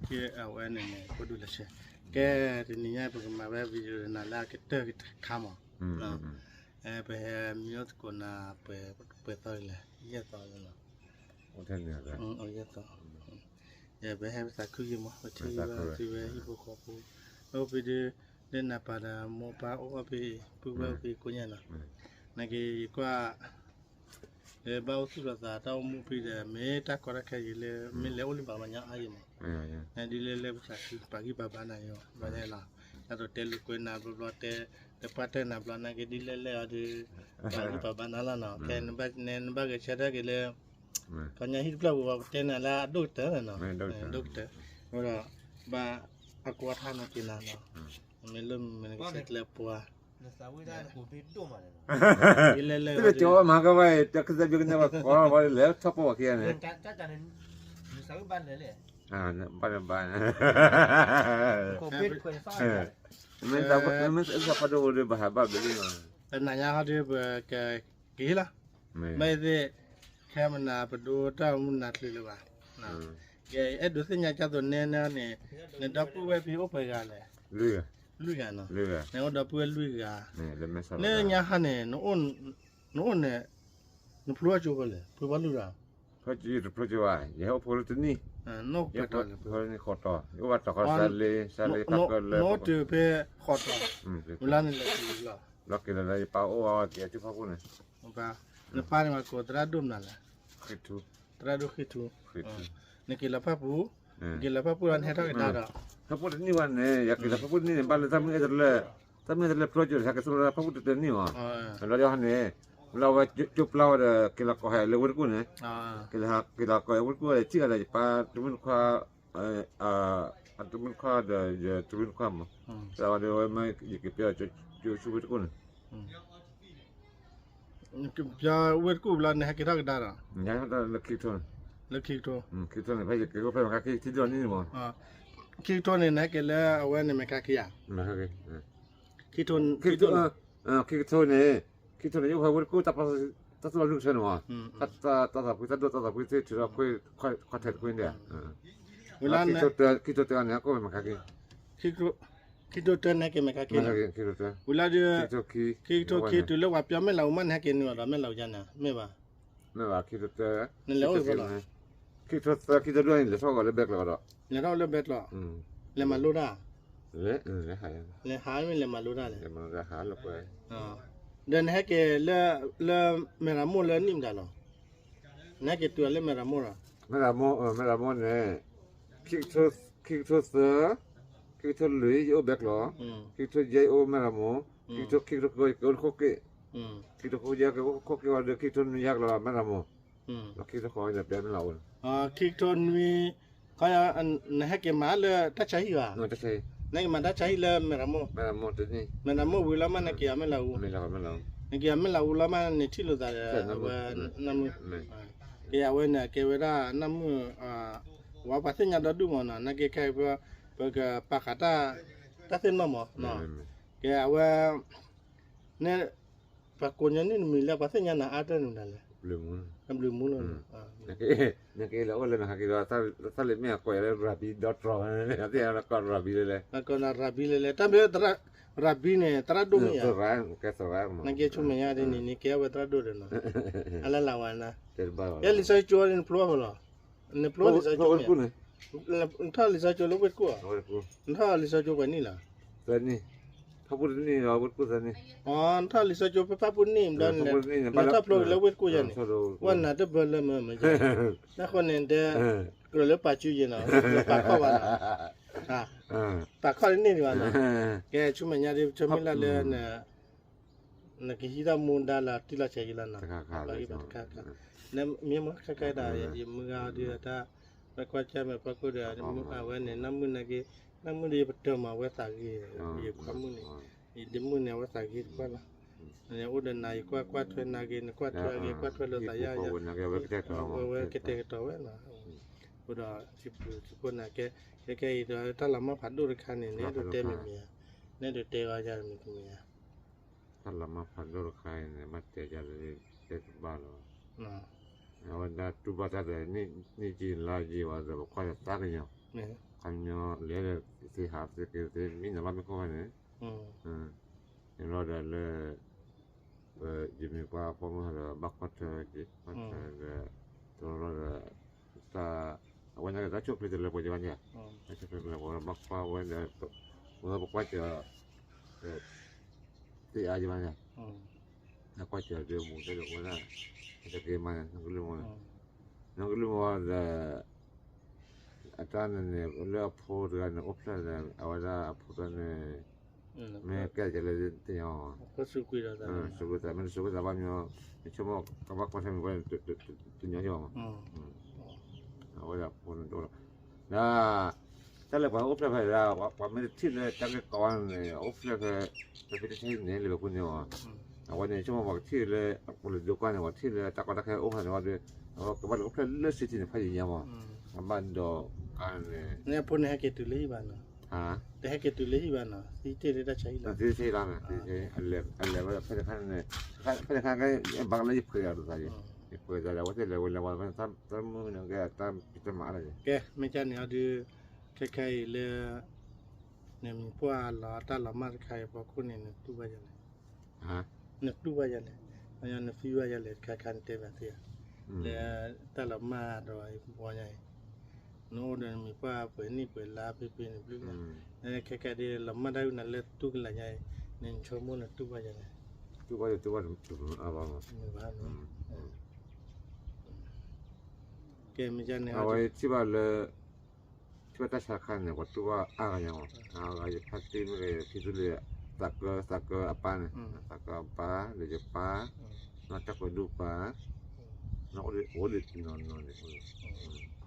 ကဲအဝဲန့ၣ်န့ၣ် ဖိဒိၣ်လဲၤဆှၢ, ကဲတနံၤညါပကမၤဝဲ video နၤလၢအကတၢၢ်တခါမး, ပဟဲမံအိၣ်သကိးနၤ ပှဲၤသီလံ, ယဲၢ်သီလီၤ, ယဲၢ်သီ, ပဟဲပသးခုဂ့ၤမး ပထံၣ်ဝဲသုဝဲဟံၣ်ဖိဃီဖိ, အိၣ်ဖဲဒၣ် လၢနၤပၢ်ဒီးမိၢ်ပၢ်အိၣ်ဖဲ ပုၢ်ဝဲၢ်အိၣ်ဖဲကိးညါနီၤ, နာ်က့ၤယကွၢ် လၢဘၣ်အိၣ်သူၣ်လီၤသးတၢ်အိၣ်မူဖဲဒီး မ့ၢ်တၢ်ကီတၢ်ခဲယံၤလၢ မ့ၢ်လဲၤအိၣ်လၢဘၣ်ဘၣ်ညါအါယံၤမး, နဒ်လဲၣ်လဲၣ်ပသးခု ပာ်ဂံၢ်ပာ်ဘါနၤယံၤ, ဘၣ်လဲၣ်လီၤ, တၢ်တတဲလိာ်ကွဲနၤဘျီဘျီတဲ, တပှၢ်တဲနၤဘျီ နာ်က့ၤဒ်လဲၣ်လဲၣ်အီၤဒီး ပာ်ဂံၢ်ပာ်ဘါနၤလီၤနီၤ, ခဲနဘၣ်ဂဲၤဆၢထၢၣ်က့ၤလၢ ခီညါဟံၣ်တဖျၢၣ်ပူၤ ပတဲနၤလၢအဒိၣ်ကတၢၢ်နီၤ, ဒိၣ်ကတၢၢ်, အဃိဒီး ဘၣ်အကွၢ်ထါနၤက့ၤနၤနီၤ, မ့ၢ်လၢမ့ၢ်နကဆဲးကျၢပှၤ ဒ်လဲၣ်လဲၣ် တကၠီမၤကဘၣ် တၢ်ခၢၣ်သးဘျုးကန့ၢ်ဘၣ် ကီဘၣ်လဲၣ် ထီၣ်ပီၣ်ဝဲခံဂၤန့ၣ်, ဘၣ်ဘၣ်န့ၣ်, မ့ၢ်သးဖးဒိၣ်အိၣ်ဒီး ဘၣ်ဟးဘၣ်ဘျုးလံနီၤ, တနၤညါဟီဒီး ပကက့ၤလီၤ, မ့ၢ်သ့ၣ် ခဲမနၤပဒိတၢ်မုၢ်နၤချုးလၢၤဘၣ်, ကဲအဲၣ်ဒိးသ့ၣ်ညါကသိးနဲန့ၣ်, နဒီပုၢ်ဝဲၢ်ဖဲအိၣ်ပှဲၤဂၤလဲၣ်, လွံၢ်ဂၤနီၤ, နအိၣ်ဒီပုၢ်ဝဲၢ်လွံၢ်ဂၤ, လၢညါဟါန့ၣ် နအိၣ်န့ၣ် နဖျိအကၠိဖဲလဲၣ် ဖျိဘၣ်လွံၢ်ဂၤ, ဖျိတဖျိကၠိဘၣ် ယဟဲအိၣ်ဖိလၢတနံၣ်, ဃိးတီၤ, ယအိၣ်ဘၣ်တီၤဃီစါလ့, စါလ့ပၢ်ကၢၢ်လၢ, နအိၣ်တုၤဖဲဃိးတီၤ, ဝံၤလၢန့ၣ်လဲၤတုၤလီၤ, လီၤက့ၤလီၤလၢယပၢ်အိၣ်အီၤက့ၤအထံဖီခိၣ်န့ၣ်, နပၢ်န့ၣ်မၤကိးသရၣ်ဒိၣ်မနုၤလဲၣ်, သရၣ်ဒိၣ်ဃ့ၢ်ထူ, နက့ၤလီၤဖၣ်ပူၤ, နက့ၤလီၤဖၣ်ပူၤလီၤ နဟဲထီၣ်ကဒါဒီး, ဖၣ်ပူၤတနံၣ်ဘၣ်န့ၣ် ယက့ၤလီၤဖၣ်ပူၤတနံၣ်န့ၣ် ဘၣ်လၢတၢ်မုၢ်အဲၣ်တလၢ, တၢ်မုၢ်အဲၣ်တလၢဖျိကၠိဒီး ဟဲက့ၤဆိလၢဖၣ်ပူၤတတနံၣ်မး, လီၤဒီးဟီန့ၣ်, လၢအဝဲကၠိပျၢ်ဝဲဒီး က့ၤလီၤကိးဟဲလၢဝ့ၢ်တကူၣ်န့ၣ်, က့ၤလီၤကိးဝ့ၢ်တကူၣ် ထံၣ်ဂၤဒီးယပၢ်တမုၣ်တခွါ အတမုၣ်တခွါဒီးယတမုၣ်တခွါမး, တၢ်ဝဲဒီးဝဲမ့ၢ်ယက့ၤပျၢ်ကၠိဆူဝ့ၢ်တကူၣ်န့ၣ်, ပျၢ်ဝ့ၢ်တကူၣ်ဘျီ နဟဲက့ၤထီၣ်ကဒါဒီး, လၢခံကထိ, လၢခံကထိ, ခံကထိန့ၣ် ဖဲယက့ၤအိၣ်ဖဲမဲာ်ခါခံ ထံဒိၣ်န့ၣ်မး, ခံကထိန့ၣ် နဟဲက့ၤလၢအဝဲန့ၣ်မဲာ်ခါခံဧါ, ခံကထိန့ၣ် ခံကထိန့ၣ် ယအိၣ်ဖဲဝ့ၢ်တကူၣ် တၢ်သူၣ်ဘီၣ်လွံၢ်ကဆၢန့ၣ်မး, တၢ်သးဖှံ တၢ်ဒိၣ်တၢ်သးဖှံသ့ၣ်ထုးထီၣ်ခွဲးထီၣ်ခွဲးတခွဲန့ၣ်ဒီး, ဝံၤလၢ ခံကထိတၢန့ၣ် ဟဲက့ၤမဲာ်ခါခံ, ခံကထိတၢန့ၣ် ဟဲက့ၤမဲာ်ခါခံ, ဝံၤလၢဒီး ခံကထိခံတုၤလၢပှၤပျၢ်မဲာ်လးအူမးန့ၣ် ဟဲက့ၤနုာ်လီၤဒီးမဲာ်လးအူယါန့ၣ် မ့ၢ်ဘၣ်, မ့ၢ်ဘၣ် ခံကထိတၢ, နလဲၤအိၣ်ဖဲလဲၣ်, ခံကထိသၢ ခံကထိလွံၢ်န့ၣ် လဲၤထီၣ်ဂီၤလၢဘဲကျိးဒီး, လဲၤထီၣ်လၢဘဲကျိး, လဲၤမၤလိတၢ်, လဲၤဟးမ့ၢ်လဲၤမၤလိတၢ်လဲၣ်, ဒီးနဟဲက့ၤလၢ လၢမဲၢ်ရမိၢ်လၢနံၣ်မတၤလီၤ, နဟဲက့ၤတုၤလၢမဲၢ်ရမိၢ်လီၤ, မဲၢ်ရမိၢ် မဲၢ်ရမိၢ်န့ၣ် ခံကထိသၢ, ခံကထိလွံၢ် ယအိၣ်ဘဲကျိး, ခံကထိယဲၢ် ယအိၣ်မဲၢ်ရမိၢ်, ခံကထိ ခံကထိဃိး ယက့ၤအိၣ်ခိၣ်က့ၣ်, ခံကထိဃိး ယက့ၤအိၣ်ခိၣ်က့ၣ်ဝံၤဒီး ခံကထိနွံယက့ၤလီၤမဲၢ်ရမိၢ်, ခံကထိဃိးန့ၣ် ပျဲမဲာ်လးအူ, ခံကထိနွံ, နဟဲက့ၤမၤလၢတၢ်ဆါဟံၣ်ဘၣ်, နဟဲက့ၤမၤတၢ်ဆါဟံၣ်လၢမဲၢ်ရမိၢ်, မဲၢ်ရမိၢ်ဝံၤလီၤမး နက့ၤအီၤမဲာ်လးအူ, နက့ၤအီၤမဲာ်လးအူလီၤမး နထံၣ်လိာ်သးဒီး အဝဲနၢ်မုၣ်, ကဲအဝဲန့ၣ် ကဲဝဲဒၣ်နၢ်မုၣ် ဝဲပှၤသ့ၣ်ညါဒီဒူၣ်မးနီၤ နာ်က့ခဲအံၤ ပကပာ်ဃာ်တၢ်သ့ၣ်နီၣ်မး, ကဲအဝဲ န့ၣ် ပှၤကိးညါန့ၢ်နမံၤလၢပှၤသ့ၣ်ညါနၤအါတၢ်န့ၣ်မတၤလဲၣ်, အဘျုးမူလီၤ, နကလဲၤအိၣ်လၢနဟးက့ၤဒီး သးလၢမ့ၢ်အကိးယၤလၢ ရၤဘံ ဒီတြီၤ, သ့ၣ်ညါလၢကိးရၤဘံလၢလဲၣ်, ကိးနၤရၤဘံလၢလဲၣ်, တၢ်မ့ၢ် ရၤဘံန့ၣ် သရၣ်ဒိၣ်မ့ၢ်ဧါ, နာ်က့ဆိမဲာ်ညါဒ်န့ၣ် နကဲဝဲသရၣ်ဒိၣ်ဒီးနီၤ, အလၢလၢဝဲနၤ, ကဲလံာ်စီဆှံကၠိန့ၣ် နဖျိအီၤဖဲလဲၣ်, နဖျိလံာ်စီဆှံကၠိဖဲန့ၣ်လီၤ, နထီၣ်လံာ်စီဆှံကၠိလၢဝ့ၢ်တကူၣ်ဧါ, နထီၣ်လံာ်စီဆှံကၠိပှဲၤနံၣ်လီၤ, သၢနံၣ်, ဖၣ်ပူၣ်တနံၣ်ဒီးဝ့ၢ်တကူၣ်သၢနံၣ်, နထီၣ်လံာ်စီဆှံကၠိဖဲဖၣ်ပူၣ်နံၣ်ဘျီန့ၣ်လဲၣ်, နထီၣ်ဖျိလၢဝ့ၢ်တကူၣ်ယဲန့ၣ်, ဝဲနၤတဘၢလၢမ့ၢ်မ့ၢ်, နဃိန့ၣ်တဲ ကြၢးလၢပာ်စုယဲနီၤ, လၢပာ်ခီၣ်ဘၣ်နီၤ, ပာ်ခီၣ်တန့ၢ်ဒံးဘၣ်နီၤ, ကဲဆိမဲာ်ညါဒ် ဆိမဲာ်လၢ်လၢ နကဟံးတၢ်မူဒါလၢတံၢ်လီၤဆဲးယံၤလီၤနီၤ, တခါခါ, မ့ၢ်မ့ၢ်ခဲကဲဒၣ် ယမုၢ်ဂၤဒုးတၢ် ပကွၢ်ကၢမဲာ်ဖီခိၣ်ဒီး အဝဲန့ၣ် နၢ်မုၣ်နာ်က့, နၢ်မုၣ်ဒီးယပတၢၢ်မး အဝဲသးဂ့ၤ, ယခွါမုၣ်န့ၣ်, ယဒ့မုၣ်န့ၣ် အဝဲသးဂ့ၤတပှၢ်လီၤ, အိၣ်ဒီးနၤ ယကွၢ်ကွၢ်ထွဲနၤဂ့ၤ နကွၢ်ထွဲအဂ့ၤ ကွၢ်ထွဲလိာ်သးယါယါ, အဝဲကတဲာ်ကတီၤဝဲလီၤ, အဃိဒီး စံးဘျုးစံးဖှိၣ်နၤကဲ, ကဲကဲအံၤဒီး တၢ်လီၤမၢ်ဖးဒိၣ်တခါန့ၣ် နအဲၣ်ဒိးတဲမ့ၢ်မ့ၢ်ဧါ, နအဲၣ်ဒိးတဲအီၤယၤမ့ၢ်မ့ၢ်ဧါ တၢ်လီၤမၢ်ဖးဒိၣ်တခါအံၤန့ၣ် ဘၣ်တဲယၤလၢတဲတဘၣ်လီၤ. အဝဲဒၣ်တူၢ်ဘၣ်တၢ်ဒီး နံၣ်ကံလါကံဝဲဒီး ပခွါယသးကညီၤ, ခီပညီလဲၤဒီးသ့ဟးသ့က့ၤသ့မံနီၤလီၤမ့ၢ်ခိၣ်ဖဲန့ၣ်, န့ၣ်လီၤဒီးလၢ ပယမ့ၢ်ပှၤပိာ်မုၣ်ဟးဒီး ဘၣ်ကွၢ်ထွဲက့ၤ ကွၢ်ထွဲဒီး တလီၤဒီး တၢ် အဝဲန့ၣ်တၢ်ဆိၣ်ချ့တလၢပှဲၤယဘၣ်န့ၣ်, တၢ်ဆိၣ်ချ့တလၢပှဲၤဘၣ်ကွၢ်ဝဲဒီး ပဝဲပကွၢ်စၢၤ သ့အါယဘၣ်န့ၣ်, ကွၢ်စၢၤဒီးမူတဲဒီးဝဲဒၣ် တက့ၤမးန့ၣ် နကလုၢ်မီၤန့ၣ်, နကလုၢ်မီၤဒီး အတၢ်န့ၣ်န့ၣ် လၢအဖိတဂၤန့ၣ် အိၣ်ဖျဲၣ်ဒီး အဝဲဒၣ်အဖိတဂၤန့ၣ် မ့ၢ်ကဲကဲလၢတညီ, စူးကွံာ်သး မ့ၢ်တစူးကွံာ်သးဘၣ်ညီ, နဆိကမိၣ်ကဘၣ်ကွၢ်ထွဲမ့ၢ်ဝဲ တညီယဘၣ်မး, အဝဲဒၣ်အဖိန့ၣ်တအိၣ်လီၤ, ဒီး တၢ်လၢပှၤအိၣ်ဖျဲၣ်ဖဲဒၣ် ပှၤမ့ၢ်တထံၣ်လၢတၢ်ဂ့ၢ်ကီန့ၣ် အိၣ်ဖျဲၣ်ဖဲ ဖဲဖဲတထံၣ်န့ၣ် လၢပခိၣ်န့ၣ်အီၤ, အဝဲန့ၣ် ဆိကမိၣ်ပှၤကထံၣ်လၢ ပှၤလၢဒိကီၢ်န့ၣ် ပှၤထံၣ်လၢတၢ်ကီတၢ်ခဲအိၣ်ဖဲန့ၣ်ဝဲဒီး အဝဲကဘၣ်လၢအိၣ်ဖျဲၣ်လၢ city န့ၣ် ဖးယံၤညါမး, အဘၣ်ဒီးကါန့ၣ် နဖိန့ၣ်ဟဲက့ၤတုၤလၢဟံၣ်ဘၣ်နီၤ, တဟဲက့ၤတုၤလၢဟံၣ်ဘၣ်နီၤ သံတ့ၢ်လၢတၢ်ဆါဟံၣ်လီၤ, အလဲၤဝဲဖဲတခါန့ၣ်, ဖဲတခါကဘၣ်လၢယဖှဲးအီၤဒ်သိး, ယဖှဲးဒီး အဝဲသ့ၣ်လဲၤဝဲလဲၤဝဲ တၢ်မုၢ်န့ၣ်ကဲတၢ်ဖံးတၢ်မၤအါလၢၤ, ကဲ မ့ၢ်ကန့ၣ်အီၤဒုး ခဲခဲအံၤလၢ နမံၤပှၢ်လီၤတၢ်လီၤမၢ်တခါအံၤအဖီခိၣ်န့ၣ် နတူၢ်ဘၣ်ယၤလဲၣ်, နတူၢ်ဘၣ်ယၤလဲၣ်, နဖံးဘၣ်ယၤလဲၣ်တခါခါနတဲဘၣ်သ့ဧါ, လၢတၢ်လီၤမၢ်ဒီးအံၤပှၤညါအံၤ, နအိၣ်ဒီးနမံၤပှၢ်ပှဲၤနံၣ်ပှဲၤလါဖဲဖဲန့ၣ်ဘျုး, ခဲခဲဒ်လီၤမၢ်တၢ်ဂုၤနၤလၢတူၢ်ကလာ်ညါအံၤ, နဆိကမိၣ်နတူၢ်ဘၣ်ယၤလဲၣ်, တူၢ်ဘၣ်ယၤတူၢ်ဘၣ်တမုာ်အါဘၣ်မး, ကဲမ့ၢ်ကန့ၣ် အဝဲထံၣ်ဘၣ်လၢ ထံၣ်ဘၣ်တၢ်ဆါခါန့ၣ် ပှၤတူၢ်ဘၣ်အါဂၤညါမး, အါဂၤယဖါတံၢ်မ့ၢ်ဂ့ၤ ဖံသူလ့ၤ သးကၢ သးကၢအပၢ်န့ၣ် သးကၢအပၢ် ဒီးယပၢ် နီၢ်တၢ်ကွဲးဒူၣ်ပၢ်, နီၢ်အိၣ်ဒံးအိၣ်ဒံးနီၢ်နီၢ်န့ၣ်,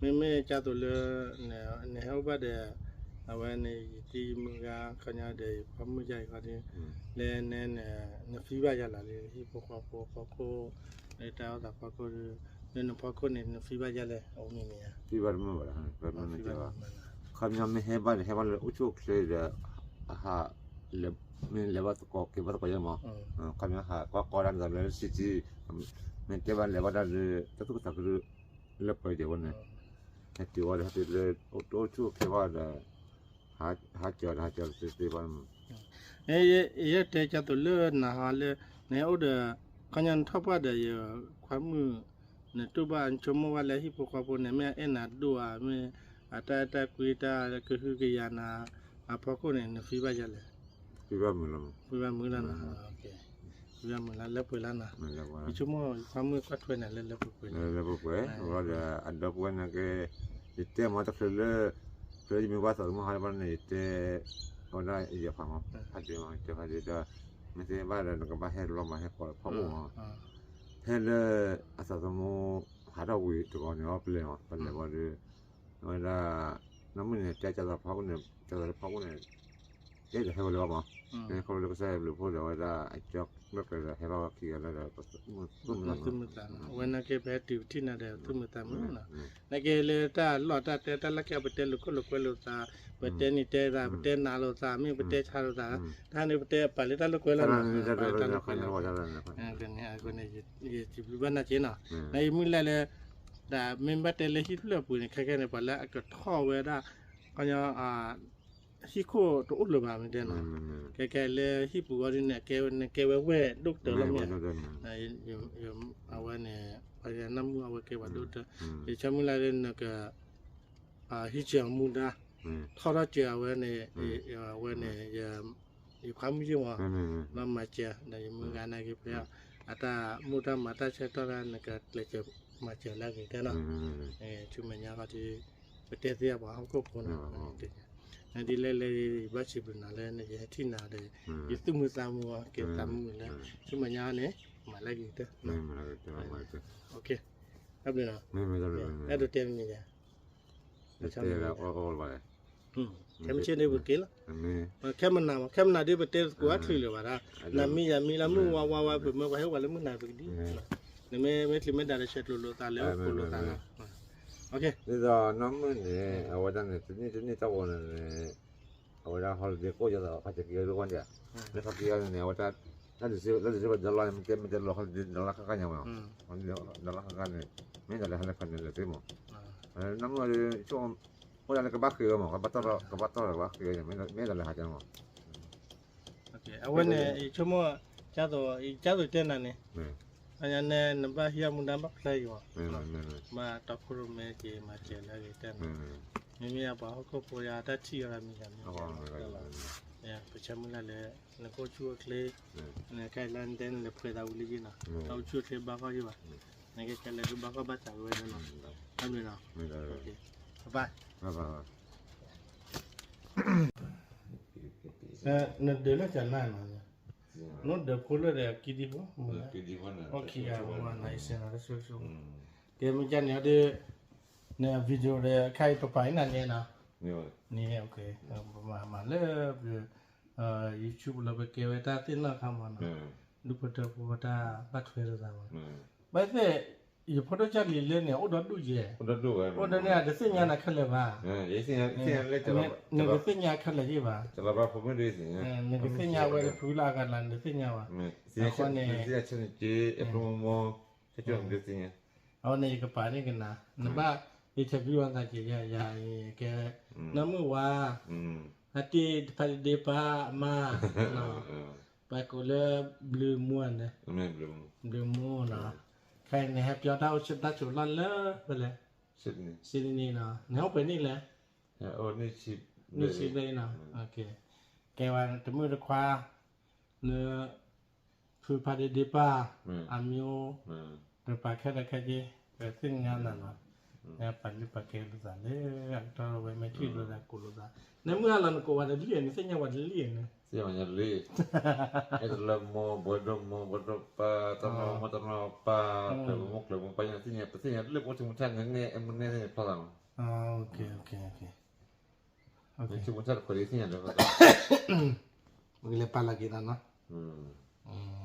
မ့မ့ၢ်ကၢ်သိးလၢ နဟဲအိၣ်ဘၣ်ဒီး အဝဲန့ၣ် ယတံၤယမုၢ်ဂၤ ခီညါဒီးယဖိမုၣ်ယါအံၤခီဒ် လၢ နဖံးဘၣ်ယၤလီၤလၢ ဟံၣ်ဖိဃီဖိဖီခိၣ် လၢတၢ်အိၣ်သးဖီခိၣ်ဒီး လၢနဖီခိၣ်န့ၣ် နဖံးဘၣ်ယၤလဲၣ် အအိၣ်မ့ၢ်မ့ၢ်ဧါ, ဖံးဘၣ်တမုာ်ဘၣ်, ခီပညီမ့ၢ်ဟဲဘၣ်ဒီး ဟဲဘၣ်လၢအိၣ်ဆူၣ်အိၣ်ချ့ဒီး အဟး မ့ၢ်လဲၤဘၣ်သကိးက့ၤဘၣ်သကိးယဲမး, ခီပညီဟးကွၢ်ကီတၢ်န့ၣ်လၢ city မ့ၢ်တဲဘၣ်လဲၤဘၣ်တၢ်လၢ တၢ်သူၣ်ကသးခု လၢပှဲၤဒဲးဝဲန့ၣ် ဟဲတုၤဝဲဒီး ဟဲတုၤလၢ တအိၣ်ဆူၣ်အိၣ်ချ့ဘၣ်ဒီး ဟးကၠီၤဒီး ဟးကၠီၤတသ့သ့ဘၣ် ယဲတဲကၢ်သိးလၢနဟးလၢ နဟဲအိၣ်ဒီး ခီညါနထီၣ်ပှၢ်ဒီးယခွါမုၣ် နတူၢ်ဘၣ်နဆိကမိၣ်ဘၣ်လၢဟံၣ်ဖိဃီဖိန့ၣ် မ့ၢ်အအဲၣ်နၤဒိၣ်ဧါ မ့ၢ်အတၢ်အဲၣ်တၢ်ကွံတၢ်ကဟုကယာ်နၤ အဖီခိၣ်န့ၣ် နဖံးဘၣ်ယၤလဲၣ်, ဖံးဘၣ်မုာ်လီၤ, ဖံးဘၣ်မုာ်လီၤနီၤ, ဖံးဘၣ်မုာ်လီၤလၢပှဲၤလီၤနီၤ, ယဆိကမိၣ်ယခွါမုၣ်ကွၢ်ထွဲနၤလၢလၢပှဲၤပှဲၤန့ၣ်, လၢပှဲၤပှဲၤ ဒီးအဒီပုၢ်ဝဲၢ်န့ၣ်က့ ယတဲမ့ၢ်တချုးလၢ ချုးယမ့ၢ်ဘၣ်သးသမူဟးလၢဘၣ်န့ၣ် ယတဲ အဝဲဒၣ်ယဲၢ်ဖးမး ဖးဒ့မး ယတဲဖးဒ့ဒီး မ့ၢ်သ့ဘၣ်ဒီး နကဘၣ်ဟဲလီၤမး ဟဲကိးဖီအိၣ်မး ဖဲလၢ အသးသမူ ဟးထီၣ်ဝံၤတဂီၤန့ၣ် ပလဲၤမး ပလဲၤဝံၤဒီး အဝဲဒၣ် နီၢ်မုၣ်န့ၣ် တဲကၢ်သးဖီခိၣ်န့ၣ် ကၢ်သးလၢဖီခိၣ်န့ၣ် တဲဒီးဟဲဝဲလၢၤဘၣ်မး ဖဲခီဖျိလၢကစၢ်ယွၤဘျုးဖှိၣ်ဒီး အဝဲဒၣ်အကၠီကျၢၢ်ကျၢၢ်ဒီး ဟဲလီၤခံဂၤလၢဒီး သူၣ်မုာ်သးမုာ် အဝဲနာ်က့ ပဟဲတုၤပထံၣ်နၤဒီး သူၣ်မုာ်သးမုာ်နီၤ နာ်က့လၢတၢ်လီၢ်တၢ်တဲ တၢ်လၢ်ကဲ ပတဲလိာ်ခိၣ်လိာ်ကွဲလိာ်သး ပတဲနံၤတဲသး ပတဲနၤလိာ်သး မ့ၢ်ပတဲဆါလိာ်သး တၢ်န့ၣ်ပတဲပာ်လၢတၢ်လိာ်ကွဲလီၤနီၤ ပာ်လၢတၢ်လိာ်ကွဲလီၤ အဃိန့ၣ် ယစံးဘျုးဘၣ်နာ်က့နီၤ နယမုၢ်လၢ်လၢ တၢ်မ့ၢ်ဘၣ်တဲလၢဟံၣ်ဖျၢၣ်ပူၤန့ၣ် ခဲခဲန့ၣ် ပှၤလၢအကထီၣ်ဝဲဒၣ် ခီညီ ဟံၣ်ခိၣ်တအိၣ်လၢၤဘၣ် မ့ၢ်တဲနီၤ ကဲကဲလၢဟံၣ်ပူၤအီၤဒ်န့ၣ် ကဲဝဲ နကဲဝဲဝဲၢ်ဒိၣ်ကတၢၢ်လီၤမ့ၢ် အဝဲန့ၣ် ပှၤနီၢ်မုၢ်အဝဲကဲပှၤဒိၣ်ကတၢၢ် ယဆၢမုၢ်လၢ်လၢနက ဟံးစၢၤအမူဒါ ထီထီၣ်စၢၤအဝဲန့ၣ် အဝဲန့ၣ် ယခွါမုၣ်ယ့ၢ်မး ဘၣ်မၤစၢၤ ဒီးယမုၢ်ဂၤနာ်က့ဖဲ အတၢ်မိၣ်တၢ်မၤတၢ်ဆၢကတီၢ်ဒၣ် နကကျဲးစၢးမၤစၢၤလၢအဂ့ၤကတၢၢ်နီၤ ဆူမဲာ်ညါခီဒီး ပတဲသ့အပှၤဟီၣ်ခိၣ်ဖိနီၤ ယဒ်လဲၣ်လဲၣ် ယဘၣ်စံးဘျုးနၤလၢ ယဟဲထံၣ်နၤဒီး ယသူၣ်မုာ်သးမုာ်အီၤ ကဲသးမုာ်လၢ ဆူမဲာ်ညါန့ၣ် မၤလၢအဂ့ၤကတၢၢ် တၢ်ဘျုးနီၤ အဲၣ်ဒိးတဲမနုၤလဲၣ် တဲလၢအီၣ်အီၣ်ဘၣ်လဲၣ် ခဲမုၢ်ဆ့ၣ်ဒ်ပက့ၤလီၤ ခဲမုၢ်နၤ ခဲမုၢ်နၤဒ်ပတဲသကိးအချုးလၢၤဘၣ်ဒၣ် နၤမ့ၢ်ယၤမ့ၢ်လၢမုၢ်ဝါဝါဝါ ပမၢပှၤဟဲဝဲလၢမုၢ်နၤပကဒံ နမ့ၢ်မ့ၢ်ချံမ့ၢ်ဒၣ်လၢဆဲးကျိးလိာ်သးလၢအိၣ်ကိးလိာ်သးလီၤ ဒ်သိးနီၢ်မုၢ်န့ၣ် အဝဲဒၣ်န့ၣ် တနံၣ်တနံၣ်တၢ်ဝဲန့ၣ် အဝဲဒၣ် holiday ကိးယသး ဖးက့ၤက့ၤဒိၣ်ဝဲန့ၣ် လၢဖးက့ၤအီၤန့ၣ် အဝဲဒၣ် တၢ်ဒုးစ့ၢ် တၢ်ဒုးစ့ၢ်ဝဲ dollar န့ၣ် မ့ၢ်တဲမ့ၢ်တဲ dollar ခါန့ၣ် dollar ခါခါညါဝဲ dollar ခါခါန့ၣ် မ့ၢ်ဒၣ်လၢဟဲလၢဖဲန့ၣ်လၢသ့မး နမ့ၢ် အိၣ်ဒၣ်လၢကဘၣ်ဃ့ဝဲမး, ကဘၣ်တီၢ်ထီၣ် ကဘၣ်တီၢ်ထီၣ်ကဘၣ်ဃ့ဝဲန့ၣ် မ့ၢ်ဒၣ်လဲၤဟးကမး. အဝဲန့ၣ် ယဆိကမိၣ် ကသိး ကသိးတဲနၤန့ၣ်, အညါန့ၣ် နဘၣ်ဟံးအမူဒါဘၣ်ဖျါအံၤမး, ဘၣ်တီခိၣ်ရိၣ်မဲက့ၤမၤစၢၤလၢအဂ့ၤတဲနၤ, မ့မ့ၢ်အပှၤဟီၣ်ခိၣ်ဖိယါတၢ်ထံၣ်အီၤတၢ်မံၤတၢ်မံၤ, ပဆၢမုၢ်လၢ်လၢ နကအိၣ်ဆူၣ်အိၣ်ချ့, နကဲလၢနတဲနလဲၤဖှဲသးဝံၤလံယ့ၢ်နီၤ, တၢ်အိၣ်ဆူၣ်အိၣ်ချ့ဘၣ်ဃီယ့ၢ်ဘၣ်, နကဲကဲလဲၤဒုးဘၣ်ဃီဘၣ်သးဝဲနီၤ, တၢ်ဘျုးနီၤ, ဘၣ်ဘၣ် နဒုးလၢကနၣ်နီၤ, နဒုးဖိလၢဒီးကံဒံဖိ, ကံဒံဖိ, ကဲမ့ၢ်ကန့ၣ်ဒီး န video ဒီး ခါအံၤပပာ်အံၤနၤန့ၣ်နီၤ, န့ၣ် ပမၤမၤလၢ YouTube လၢပကဲဝဲတၢ်သ့ၣ်နီၣ်ခါမးနီၤ, ဒူၣ်ဖိထၢဖိတၢ်ဘၣ်ထွဲလိာ်သးမး, ဘၣ်သ့ၣ် ယဖိဒိၣ်ကၢ်လံၤလၢန့ၣ် အိၣ်ဒီဒူၣ်ယဲၢ်, အိၣ်ဒီဒူၣ်န့ၣ် တသ့ၣ်ညါနၤခဲလၢာ်ဘၣ်, နတသ့ၣ်ညါခဲလၢာ်ယ့ၢ်ဘၣ်, နကသ့ၣ်ညါဝဲတဖုလၢအဂၤလၢနတသ့ၣ်ညါဘၣ်, အဃိန့ၣ် အဃိန့ၣ် ယကပာ်န့ၢ်ကနၤ, နဘၣ် interview အသးက့ၤယၤ ယၤကဲ နီၢ်မုၢ်ဝါ အတ့ၢ်တဖးဒ့ဒ့ပၢ်အမါ, ပှၤကိးလၢ ဘျုးမူန့ၣ်, ဘျုးမူနီၤ, ခဲအံၤန့ၣ် ဟဲပၠီတၢ်အိၣ်ဆူၣ်တၢ်စိၤလီၢ်လၢဖဲလဲၣ်, စ့ဒနံးနီၤ, နဟဲအိၣ်ပှဲၤနံၣ်လဲၣ်, နံၣ်ဆံဘျဲၣ်နီၤ, ကဲဝဲတမုၢ်တခွါ န ဖုဖးဒ့ဒ့ပၢ် အမံၤအိၣ်, ပပာ်ခဲလၢာ်ခဲဆ့ ပသ့ၣ်ညါနၤနီၤ, ပာ်လုၢ်ပာ်ကဲလိာ်သးလၢ အကတီၢ်ဝဲမ့ၢ်ထံၣ်လိာ်သးကိးလိာ်သး, နမုၢ်ဟါလီၤနကိးဝဲတလံၣ် နသ့ၣ်ညါဝဲတလံၣ်န့ၣ်, အဲၣ်တလၢမိၢ် ဘှီဒိၣ်မိၢ် ဘှီဒိၣ်ပၢ် တနီၤမိၢ်တနီၤပၢ် ကျၢၤမိၢ်ကျၢၤမိၢ်ပၢ် ယသ့ၣ်ညါ ပသ့ၣ်ညါလၢပအိၣ်ဆူၣ်မူထၣ် နန့ၢ်အမူန့ၢ်သ့ၣ်ညါဖျီသးမး, ဆူၣ်မူထၣ်တခွဲးဒ်သ့ၣ်ညါလၢ ပကလဲၤပာ်လီၤက့ၤသးနီၤ.